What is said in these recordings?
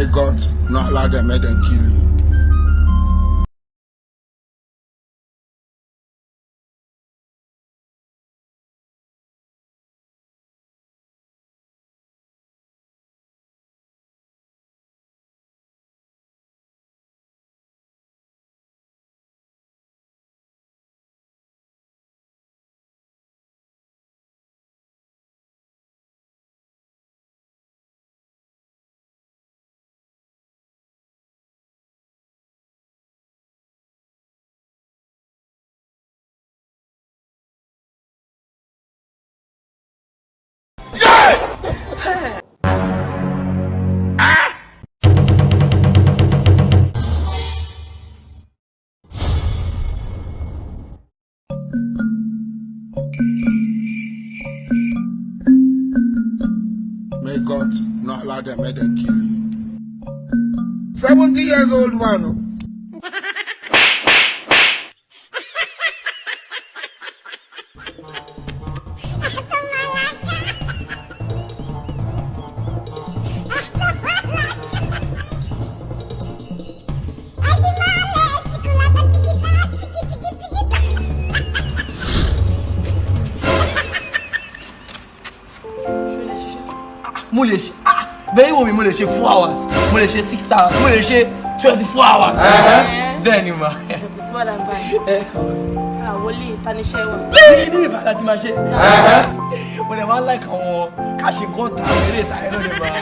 May God not allow them, make them kill you. May God not allow them, make them kill you. 70 years old man. Oh. Ṣó lè ṣiṣẹ́? Mo lè ṣe, ah, bẹ́ẹ̀ wò mí, mo lè ṣe 4 hours, mo lè ṣe 6 hours, mo lè ṣe 24 hours. Bẹ́ẹ̀ ni mà. Kò sí wàhálà ń báyìí. Àwọlé ìtaníṣẹ́ wà. Ní ìbá láti máa ṣe, mo lè máa ń like àwọn ká ṣe nǹkan tà, àwọn eré ìta ẹ̀ náà lè máa.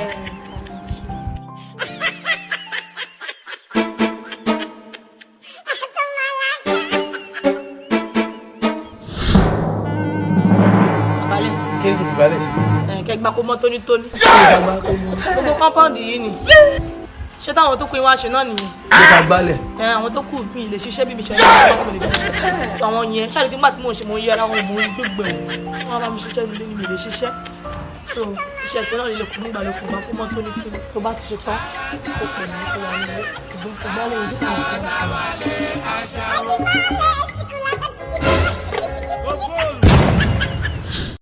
Àbálẹ̀. Kí ni kí n fi balẹ̀ ṣe? Kẹgbà kó mọ́ tónítóní. Gbogbo compound yìí ni. Ṣé táwọn tó kù yín wá ṣe náà nìyẹn? Kí ká gbálẹ̀? Ẹ, àwọn tó kù mi lè ṣiṣẹ́ bí mi ṣe ní ọjọ́ tí mo lè fi ṣiṣẹ́. So àwọn yẹn ṣáà ní kí nígbà tí mò ń ṣe, mò ń yẹra wọn, mò ń gbégbé wọn. Wọ́n bá mi ṣiṣẹ́ nílé ni mi lè ṣiṣẹ́. So iṣẹ́ ẹsẹ̀ náà lè kù nígbà lókun bá kó mọ́ tónítóní. Tó bá ti ṣe tán, ó pè mí kó wà nílé. Ṣùgbọ́n kò gbálẹ̀ ojú kan kan.